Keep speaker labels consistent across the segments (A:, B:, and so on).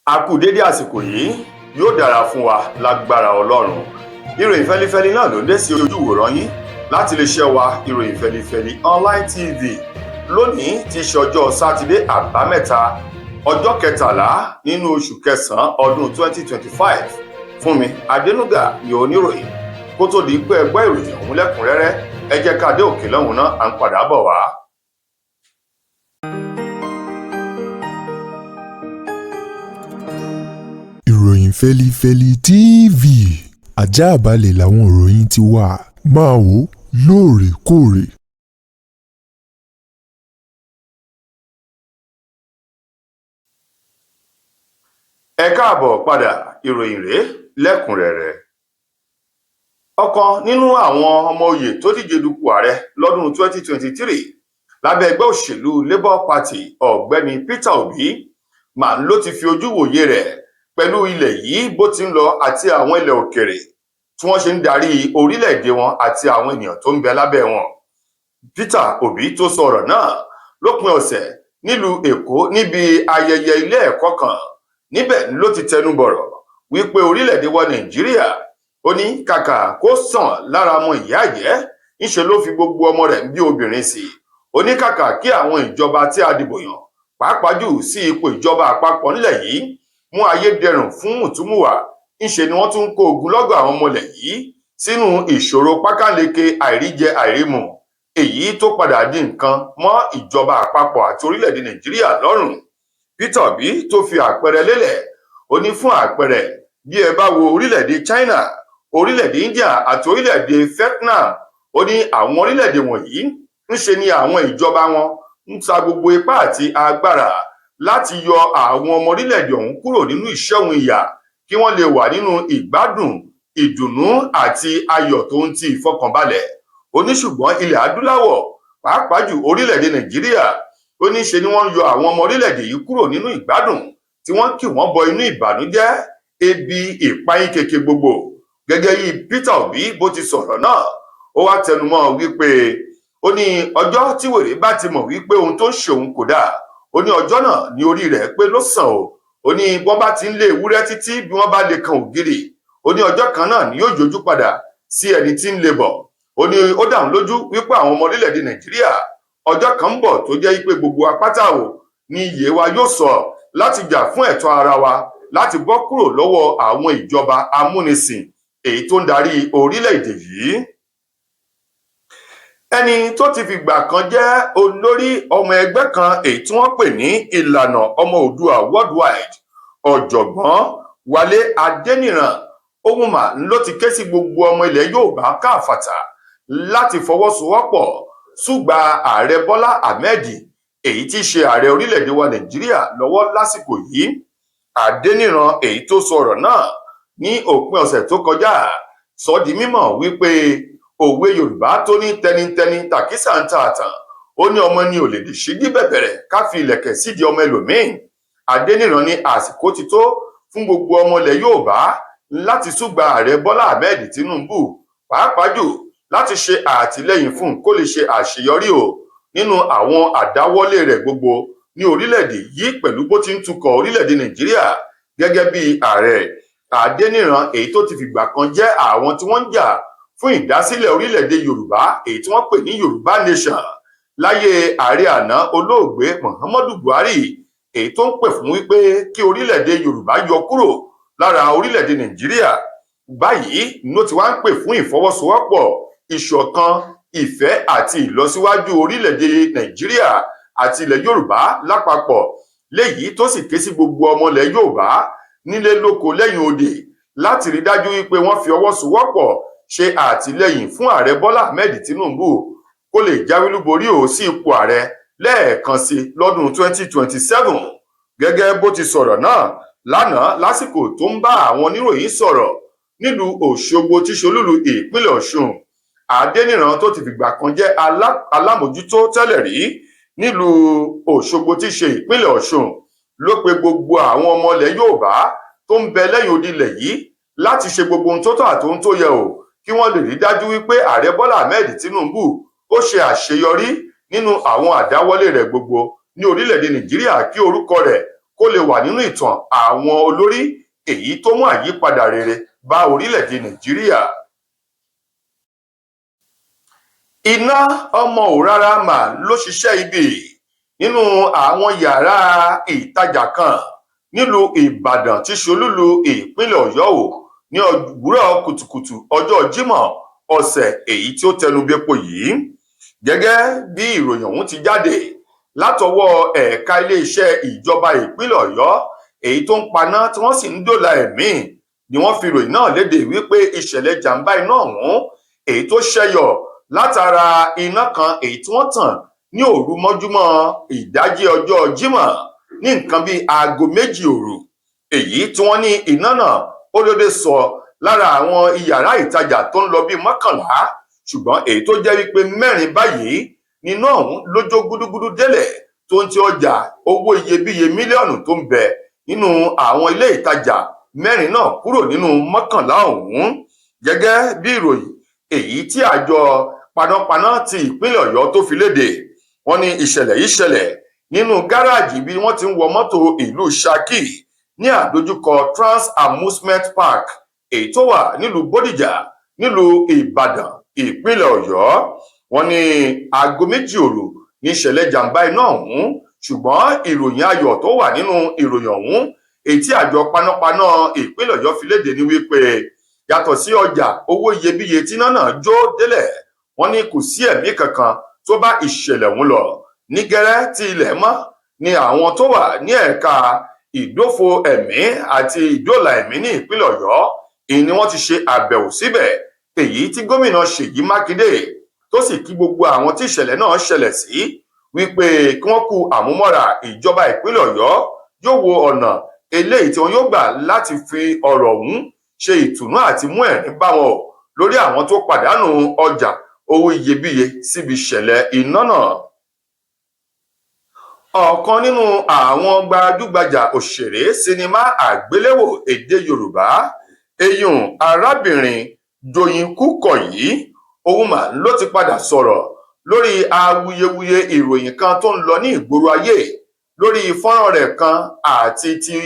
A: A kú dédé àsìkò yìí, yóò dára fún wa lágbára Ọlọ́run. Ìròyìn fẹlifẹli náà ló ń dé sí ojú ìwòran yín láti lè ṣe wa, Ìròyìn Fẹlifẹli Online TV. Lónìí ti ṣe ọjọ́ Sátidé Àbámẹ́ta, ọjọ́ 13 nínú oṣù kẹsànán ọdún 2025. Fúnmi Adénúgà ni oníròyìn. Kó tó di pé ẹgbẹ́ ìròyìn ọ̀hún lẹ́kùnrẹ́rẹ́, ẹ jẹ́ ká dé òkè lọ́hùn náà, à ń padà bọ̀ wá.
B: Ìròyìn Fẹlifẹli TV, ajáàbalẹ̀ làwọn ìròyìn ti wà, máa wò lóòrèkóòrè.
A: Ẹ káàbọ̀ padà, ìròyìn rèé lẹ́kùnrẹ́rẹ́. Ọ̀kan nínú àwọn ọmọ oyè tó díje dupò ààrẹ lọ́dún 2023 lábẹ́ ẹgbẹ́ òṣèlú Labour Party, Ọ̀gbẹ́ni Peter Obi, máa ló ti fi ojú wòye rẹ̀ pẹ̀lú ilẹ̀ yìí bó ti ń lọ àti àwọn ilẹ̀ òkèrè tí wọ́n ṣe ń darí orílẹ̀-èdè wọn àti àwọn ènìyàn tó ń bẹ lábẹ́ wọn. Peter Obi tó sọ ọ̀rọ̀ náà lópin ọ̀sẹ̀ nílùú Èkó níbi ayẹyẹ ilé ẹ̀kọ́ kan, níbẹ̀ ló ti tẹnu bọ̀rọ̀ wípé orílẹ̀-èdè wa Nàìjíríà, ó ní kàkà kó sàn lára ọmọ ìyá ìyẹ́, ńṣe ló fi gbogbo ọmọ rẹ̀ bí obìnrin sí. Ó ní kàkà kí àwọn ìjọba tí a dìbò yàn, pàápàá jù sí ipò ìjọba àpapọ̀ ńlẹ̀ yìí, mú ayé dẹrùn fún mùtúmùwà, ńṣe ni wọ́n tún kó ogunlọ́gọ̀ àwọn ọmọ ilẹ̀ yìí sínú ìṣòro pákáleke àìríjẹ àìrímu, èyí tó padà di nǹkan mọ́ ìjọba àpapọ̀ àti orílẹ̀-èdè Nàìjíríà lọ́rùn. Peter Obi tó fi àpẹẹrẹ lélẹ̀, ó ní fún àpẹẹrẹ, bí ẹ bá wo orílẹ̀-èdè China, orílẹ̀-èdè India àti orílẹ̀-èdè Vietnam, ó ní àwọn orílẹ̀-èdè wọ̀nyí ńṣe ni àwọn ìjọba wọn ń sa gbogbo ipá àti agbára láti yọ àwọn ọmọ orílẹ̀-èdè ọ̀hún kúrò nínú ìṣẹ́ òun ìyà, kí wọ́n lè wà nínú ìgbádùn, ìdùnnú àti ayọ̀ tó ń ti ìfọkànbalẹ̀. Ó ní ṣùgbọ́n ilẹ̀ adúláwọ̀, pàápàá jù orílẹ̀-èdè Nàìjíríà, ó ní ṣe ni wọ́n ń yọ àwọn ọmọ orílẹ̀-èdè yìí kúrò nínú ìgbádùn, tí wọ́n kì wọ́n bọ inú ìbànújẹ́, ebi, ìpayín keke gbogbo. Gẹ́gẹ́ bí Peter Obi bó ti sọ̀rọ̀ náà, ó wá tẹnumọ́ wípé, ó ní ọjọ́ tí wèrè bá ti mọ̀ wípé ohun tó ń ṣe òun kò dáa, ó ní ọjọ́ náà ní orí rẹ̀ pé ló sàn o. Ó ní bọ́n bá ti ń lé ewúrẹ́ títí, bí wọ́n bá lè kan ògiri, ó ní ọjọ́ kan náà ni yóò jójú padà sí ẹni tí ń lé bọ̀. Ó ní ó dà òun lójú wípé àwọn ọmọ orílẹ̀-èdè Nàìjíríà, ọjọ́ kan ń bọ̀ tó jẹ́ pé gbogbo apáta o ní iye wa yóò sọ láti jà fún ẹ̀tọ́ ara wa, láti bọ́ kúrò lọ́wọ́ àwọn ìjọba amúnisìn èyí tó ń darí orílẹ̀-èdè yìí. Ẹni tó ti fìgbà kan jẹ́ olórí ọmọ ẹgbẹ́ kan èyí tí wọ́n pè ní Ìlànà Ọmọ Oòduà Worldwide, Ọ̀jọ̀gbọ́n Wálé Adéníran ohunmà, ló ti ké sí gbogbo ọmọ ilẹ̀ Yorùbá káfàtà láti fọwọ́sowọ́pọ̀ ṣùgbà ààrẹ Bọ́lá Ahmed, èyí tí í ṣe ààrẹ orílẹ̀-èdè wa Nàìjíríà lọ́wọ́ lásìkò yìí. Adéníran èyí tó sọ̀rọ̀ náà ní òpin ọ̀sẹ̀ tó kọjá sọ di mímọ̀ wípé òwe Yorùbá tó ní tẹnitẹni tàkísà ń ta àtàn, ó ní ọmọ ni ò lè dè ṣídí bẹ̀bẹ̀rẹ̀ ká fi ìlẹ̀kẹ̀ sídìí ọmọ ẹlòmíín. Adéníran ní àsìkò ti tó fún gbogbo ọmọ ilẹ̀ Yorùbá láti súgbà ààrẹ Bọ́lá Ahmed Tinubu, pàápàá jù láti ṣe àtìlẹ́yìn fún kó lè ṣe àṣeyọrí o nínú àwọn àdáwọ́lé rẹ̀ gbogbo ní orílẹ̀-èdè yìí, pẹ̀lú bó ti ń tukọ̀ orílẹ̀-èdè Nàìjíríà gẹ́gẹ́ bí ààrẹ. Adéníran èyí tó ti fìgbà kan jẹ́ àwọn tí wọ́n ń jà fún ìdásílẹ̀ orílẹ̀-èdè Yorùbá, èyí tí wọ́n pè ní Yorùbá Nation láyé ààrẹ àná olóògbé Muhammadu Buhari, èyí tó ń pè fún wípé kí orílẹ̀-èdè Yorùbá yọ kúrò lára orílẹ̀-èdè Nàìjíríà, báyìí ló ti wá ń pè fún ìfọwọ́sowọ́pọ̀, ìṣọ̀kan, ìfẹ́ àti ìlọsíwájú orílẹ̀-èdè Nàìjíríà àti ilẹ̀ Yorùbá lápapọ̀, léyìí tó sì ké sí gbogbo ọmọ ilẹ̀ Yorùbá nílé lóko lẹ́yìn odi láti rí dájú wípé wọ́n fi ọwọ́ sowọ́pọ̀ ṣe àtìlẹ́yìn fún ààrẹ Bọ́lá Ahmed Tinubu kó lè jáwé olúborí ò sí ipò ààrẹ lẹ́ẹ̀kan sí lọ́dún 2027. Gẹ́gẹ́ bó ti sọ̀rọ̀ náà lánàá lásìkò tó ń bá àwọn oníròyìn sọ̀rọ̀ nílùú Òṣogbo tí ṣolúlu ìpínlẹ̀ Ọ̀ṣun, Adéníran tó ti fìgbà kan jẹ́ alámòjútó tẹ́lẹ̀ rí nílùú Òṣogbo tí ṣe ìpínlẹ̀ Ọ̀ṣun, ló pe gbogbo àwọn ọmọ ilẹ̀ Yorùbá tó ń bẹ lẹ́yìn odi ilẹ̀ yìí láti ṣe gbogbo ohun tó tọ́ àti ohun tó yẹ o, kí wọ́n lè rí dájú wípé ààrẹ Bọ́lá Ahmed Tinubu ó ṣe àṣeyọrí nínú àwọn àdáwọ́lé rẹ̀ gbogbo ní orílẹ̀-èdè Nàìjíríà, kí orúkọ rẹ̀ Kó lè wà nínú ìtàn àwọn olórí èyí tó mú àyípadà rere bá orílẹ̀-èdè Nàìjíríà. Iná ọmọ òrara mà ló ṣiṣẹ́ ibi nínú àwọn yàrá ìtajà kan nílùú Ìbàdàn tí ṣolúlu ìpínlẹ̀ Ọ̀yọ́ ò ní òwúrọ̀ kùtùkùtù ọjọ́ Jímọ̀ ọ̀sẹ̀ èyí tí ó tẹnu bepo yìí. Gẹ́gẹ́ bí ìròyìn ọ̀hún ti jáde látọwọ́ ẹ̀ka iléeṣẹ́ ìjọba ìpínlẹ̀ Ọ̀yọ́ èyí tó ń paná tí wọ́n sì ń dóòlà ẹ̀mí ni wọ́n fi ìròyìn náà léde wípé ìṣẹ̀lẹ̀ jàǹbá iná ọ̀hún èyí tó ṣẹyọ látara iná kan èyí tí wọ́n tàn ní òru mọ́júmọ́ ìdájí ọjọ́ Jímọ̀ ní nǹkan bíi aago 2 òru, èyí tí wọ́n ní iná náà ó dédé sọ lára àwọn iyàrá ìtajà tó ń lọ bíi 11, ṣùgbọ́n èyí tó jẹ́ wípé mẹ́rin báyìí níná ọ̀hún ló jó gúdúgúdú délẹ̀ tó ń ti ọjà owó iyebíye mílíọ̀nù tó ń bẹ nínú àwọn ilé ìtajà mẹ́rin náà kúrò nínú 11 ọ̀hún. Gẹ́gẹ́ bí ìròyìn èyí tí àjọ panápaná ti ìpínlẹ̀ Ọ̀yọ́ tó fi léde, wọ́n ní ìṣẹ̀lẹ̀ yìí ṣẹlẹ̀ nínú gáràjì bí wọ́n ti ń wọ mọ́tò ìlú Ṣakí ní àdójúkọ Trans Amusement Park èyí tó wà nílùú Bódìjà nílùú Ìbàdàn, ìpínlẹ̀ Ọ̀yọ́. Wọ́n ní aago 2 òru ní ìṣẹ̀lẹ̀ jàǹbá iná ọ̀hún, ṣùgbọ́n ìròyìn ayọ̀ tó wà nínú ìròyìn ọ̀hún èyí tí àjọ panápaná ìpínlẹ̀ Ọ̀yọ́ fi léde ní wípé yàtọ̀ sí ọjà owó iyebíye tíná náà jó délẹ̀, wọ́n ní kò sí ẹ̀mí kankan tó bá ìṣẹ̀lẹ̀ ọ̀hún lọ. Ní gẹ́rẹ́ tí ilẹ̀ mọ́ ni àwọn tó wà ní ẹ̀ka ìdófo ẹ̀mí àti ìdóòlà ẹ̀mí ní ìpínlẹ̀ Ọ̀yọ́ èyí ni wọ́n ti ṣe àbẹ̀wò síbẹ̀, èyí tí gómìnà Ṣèyí Mákindé tó sì kí gbogbo àwọn tí ìṣẹ̀lẹ̀ náà ṣẹlẹ̀ sí wípé kí wọ́n kú àmúmọ́ra. Ìjọba ìpínlẹ̀ Ọ̀yọ́ yóò wo ọ̀nà eléyìí tí wọn yóò gbà láti fi ọ̀rọ̀ ọ̀hún ṣe ìtùnú àti mú ẹ̀rín bá wọn lórí àwọn tó pàdánù ọjà owó iyebíye síbi ìṣẹ̀lẹ̀ iná náà. Ọ̀kan nínú àwọn gbajúgbajà òṣèré sinimá àgbéléwò èdè Yorùbá eyín arábìnrin Doyin Kúkọ̀yí òun mà ló ti padà sọ̀rọ̀ lórí awuyewuye ìròyìn kan tó ń lọ ní ìgboro ayé lórí fọ́nrán rẹ̀ kan àti ti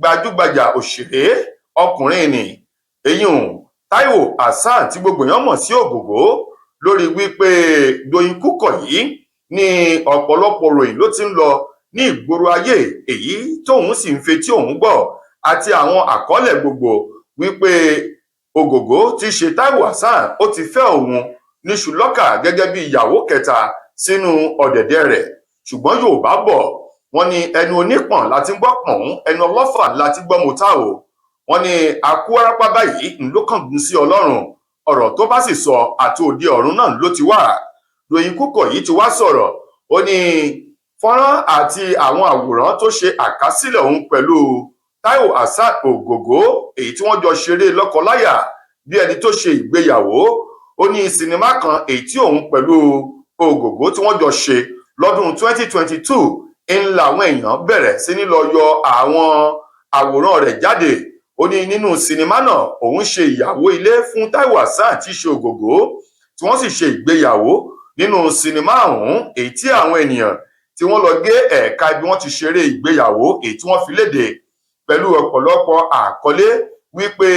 A: gbajúgbajà òṣèré ọkùnrin ní eyín Táíwò Hasan tí gbogbo èèyàn mọ̀ sí Ògògó, lórí wípé Doyin Kúkọ̀yí ní ọ̀pọ̀lọpọ̀ ròyìn ló ti ń lọ ní ìgboro ayé èyí tóun sì ń fetí òun gbọ́ àti àwọn àkọọ́lẹ̀ gbogbo wípé Ògògó tí ṣe Táíwò Hasan ó ti fẹ́ òun níṣu lọ́kà gẹ́gẹ́ bí ìyàwó kẹta sínú ọ̀dẹ̀dẹ̀ rẹ̀. Ṣùgbọ́n Yorùbá bọ̀, wọ́n ní ẹnu onípọ̀n láti gbọ́ pọ̀n, ẹnu ọlọ́fà láti gbọ́ mọ́tà o. Wọ́n ní akú wárápá báyìí ló kángun sí Ọlọ́run, ọ̀rọ̀ tó bá sì sọ àti òde ọ̀run náà ló ti wà. Doyin Kúkọ̀yí ti wá sọ̀rọ̀, ó ní fọ́nrán àti àwọn àwòrán tó ṣe àkásílẹ̀ òun pẹ̀lú Táíwò Hasan Ògògó èyí tí wọ́n jọ ṣeré lọ́kọláya bí ẹni tó ṣe ìgbéyàwó. Ó ní sinimá kan èyí tí òun pẹ̀lú Ògògó tí wọ́n jọ ṣe lọ́dún 2022 ń làwọn èèyàn bẹ̀rẹ̀ sí ní lọ yọ àwọn àwòrán rẹ̀ jáde. Ó ní nínú sinimá náà òun ṣe ìyàwó ilé fún Táíwò Hasan tí í ṣe Ògògó, tí wọ́n sì ṣe ìgbéyàwó nínú sinimá ọ̀hún èyí tí àwọn ènìyàn tí wọ́n lọ gé ẹ̀ka ibi wọ́n ti ṣeré ìgbéyàwó èyí tí wọ́n fi léde pẹ̀lú ọ̀pọ̀lọpọ̀ àkọlé wípé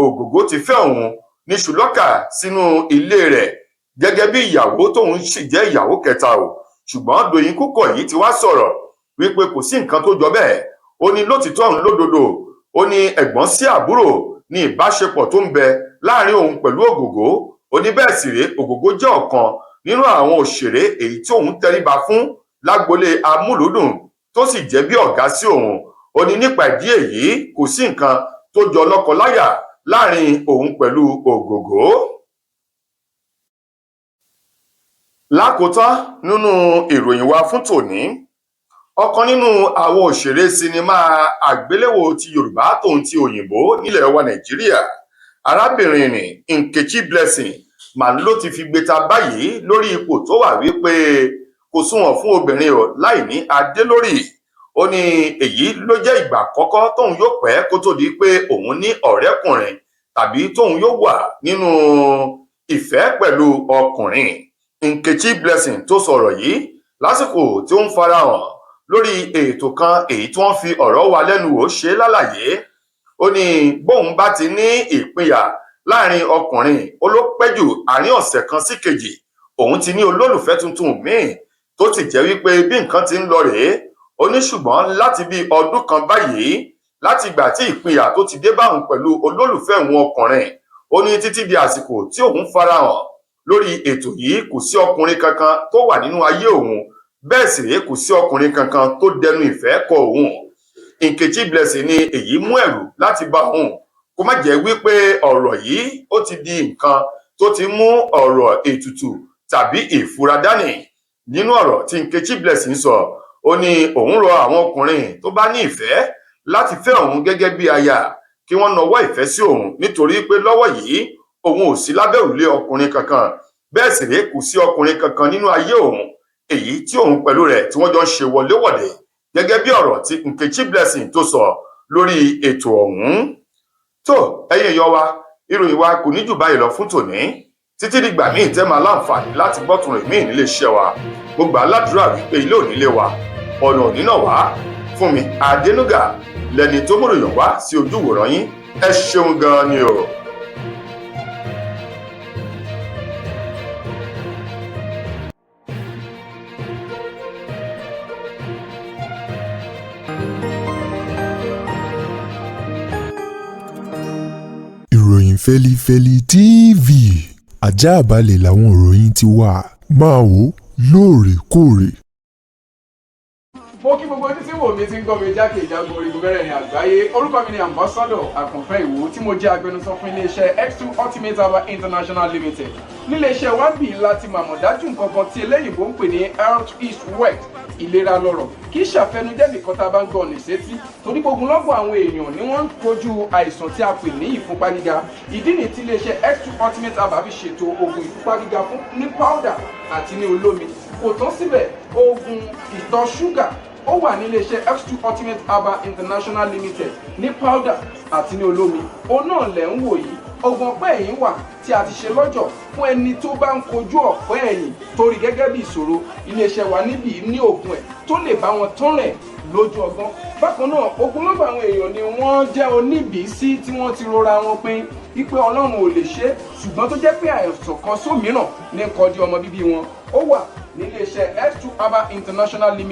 A: Ògògó ti fẹ́ òun níṣu lọ́kà sínú ilé rẹ̀ gẹ́gẹ́ bí ìyàwó tóun sì jẹ́ ìyàwó kẹta o. Ṣùgbọ́n Doyin Kúkọ̀yí ti wá sọ̀rọ̀ wípé kò sí nǹkan tó jọ bẹ́ẹ̀. Ó ní lótìtọ́ òun lódodo, ó ní ẹ̀gbọ́n sí àbúrò ní ìbáṣepọ̀ tó ń bẹ láàrin òun pẹ̀lú Ògògó. Ó ní bẹ́ẹ̀ sì rèé, Ògògó jẹ́ ọ̀kan nínú àwọn òṣèré èyí tí òun tẹríba fún lágbolé amúlùúdùn tó sì jẹ́ bí ọ̀gá sí òun. Ó ní nípa ìdí èyí kò sí nǹkan tó jọ lọ́kọláya láàrin òun pẹ̀lú Ògògó. Lákòótán nínú ìròyìn wa fún tòní, ọ̀kan nínú àwọn òṣèré sinimá àgbéléwò ti Yorùbá tòun ti òyìnbó nílẹ̀ wa Nàìjíríà, arábìnrin ní Nkechi Blessing mà ló ti fi gbéta báyìí lórí ipò tó wà wípé kò sunwọ̀n fún obìnrin o láì ní adé lórí. Ó ní èyí ló jẹ́ ìgbà àkọ́kọ́ tóun yóò pẹ́ kó tó di pé òun ní ọ̀rẹ́kùnrin tàbí tóun yóò wà nínú ìfẹ́ pẹ̀lú ọkùnrin. Nkechi Blessing tó sọ̀rọ̀ yìí lásìkò tí ó ń farahàn Lórí ètò kan èyí tí wọ́n fi ọ̀rọ̀ wá lẹ́nu wò ṣe lálàyé, ó ní bóun bá ti ní ìpínyà láàrin ọkùnrin, ó ló pẹ́ jù àárín ọ̀sẹ̀ kan sí kejì, òun ti ní olólùfẹ́ tuntun míì, tó sì jẹ́ wípé bí nǹkan ti ń lọ rèé. Ó ní ṣùgbọ́n láti bí ọdún kan báyìí, láti ìgbà tí ìpínyà tó ti dé báwọn pẹ̀lú olólùfẹ́ òun ọkùnrin, ó ní títí di àsìkò tí òun farahàn lórí ètò yìí, kò sí ọkùnrin kankan tó wà nínú ayé òun, bẹ́ẹ̀ sì rèé, kò sí ọkùnrin kankan tó dẹnu ìfẹ́ kọ òun. Nkechi Blessing ní èyí mú ẹ̀rù láti bá òun, kó má jẹ́ wípé ọ̀rọ̀ yìí ó ti di nǹkan tó ti mú ọ̀rọ̀ ètùtù tàbí ìfura dání. Nínú ọ̀rọ̀ tí Nkechi Blessing sọ, ó ní òun rọ àwọn ọkùnrin tó bá ní ìfẹ́ láti fẹ́ òun gẹ́gẹ́ bí aya kí wọ́n nawọ́ ìfẹ́ sí òun, nítorí pé lọ́wọ́ yìí òun ò sí lábẹ́ òrùlé ọkùnrin kankan, bẹ́ẹ̀ sì rèé, kò sí ọkùnrin kankan nínú ayé òun èyí tí òun pẹ̀lú rẹ̀ tí wọ́n jọ ń ṣe wọléwọ̀de, gẹ́gẹ́ bí ọ̀rọ̀ tí Nkechi Blessing tó sọ lórí ètò ọ̀hún. Tó, ẹ̀yin èèyàn wa, ìròyìn wa kò ní jù báyìí lọ fún tòní. Títí dìgbà míì tẹ́ máa láǹfààní láti gbọ́tún rẹ̀ míì nílé iṣẹ́ wa, mo gbà á ládùúrà wípé ilé ò ní lé wa, ọ̀nà ò ní nà wá. Fún mi Adénúgà lẹni tó múròyìn wá sí ojú ìwòran yín. Ẹ ṣeun gan-an ni o.
B: Ìròyìn Fẹ́lifẹ́li TV, àjààbalẹ̀ làwọn ìròyìn ti wà. Máa wò lóòrèkóòrè.
C: Mo kí gbogbo ojú tí wò mí, tí ń gbọ́ mi jákèjádò orígun mẹ́rẹ̀ẹ̀rin àgbáyé. Orúkọ mi ni Ambassador Àkànfẹ́ Ìwò, tí mo jẹ́ agbẹnusọ fún iléeṣẹ́ X2 Ultimate Herbal International Limited. Níléeṣẹ́ wa bì láti màmọ̀ dájú nǹkan kan tí eléyìnbó ń pè ní health is wealth, ìlera lọ́rọ̀. Kì í ṣàfẹnujẹ́ nìkan tá a bá ń gbọ́ ní sétí, torí gbogbo lọ́gbọ̀n àwọn èèyàn ni wọ́n ń kojú àìsàn tí a pè ní ìfúnpá gíga. Ìdí nìyí tí iléeṣẹ́ X2 Ultimate Herbal fi ṣètò oògùn ìfúnpá gíga fún ní powder àti ní olómi. Kò tán síbẹ̀, oògùn ìtọ̀ ṣúgà ó wà ní iléeṣẹ́ X2 Ultimate Herbal International Limited ní powder àti ní olómi. Òun náà lẹ̀ ń wò yìí. Oògùn ọ̀pẹ́ ẹ̀yìn wà tí a ti ṣe lọ́jọ̀ fún ẹni tó bá ń kojú ọ̀pẹ́ ẹ̀yìn torí gẹ́gẹ́ bí ìṣòro. Iléeṣẹ́ wa níbí ní oògùn ẹ̀ tó lè bá wọn tán rẹ̀ lójú ọgbọ́n. Bákan náà, ogunlọ́gọ̀ àwọn èèyàn ni wọ́n jẹ́ oníbìísí tí wọ́n ti rora wọn pin wípé Ọlọ́run ò lè ṣe é, ṣùgbọ́n tó jẹ́ pé àìsàn kan sómìíràn ní kọjú ọmọ bíbí wọn. Ó wà níléeṣẹ́ X2 Herbal International Limited.